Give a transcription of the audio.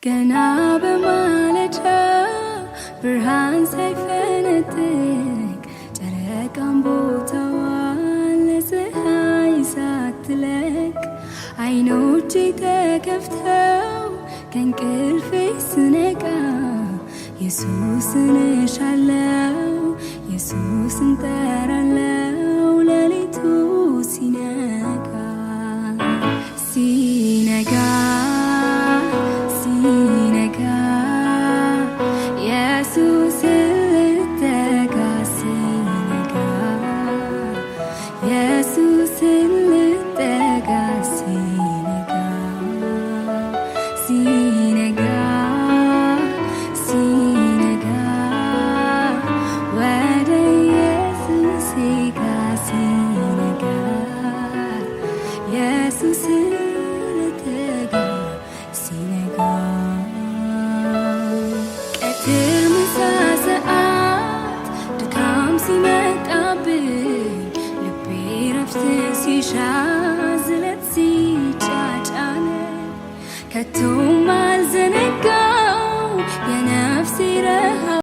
ገና በማለዳ ብርሃን ሳይፈነጥቅ፣ ጨረቃም ቦታዋን ለፀሐይ ሳትለቅ፣ አይኖቼ ተከፍተው ከእንቅልፌ ስነቃ ኢየሱስን እሻለው፣ ኢየሱስን ጠራለው ሌሊቱ ሲነጋ። ሲነጋ ሲነጋ ኢየሱስን ልጠጋ፣ ሲነጋ ኢየሱስን ልጠጋ፣ ሲነጋ ሲነጋ ሲነጋ ወደ ኢየሱሴ ጋር፣ ሲነጋ ኢየሱስን ልጠጋ ሲነጋ። ቀትር ምሳ ሰዓት ድካም ሲመጣብኝ፣ ልቤ ረፍት ሲሻ፣ ዝለት ሲጫጫነ፣ ከቶም አልዘነጋው።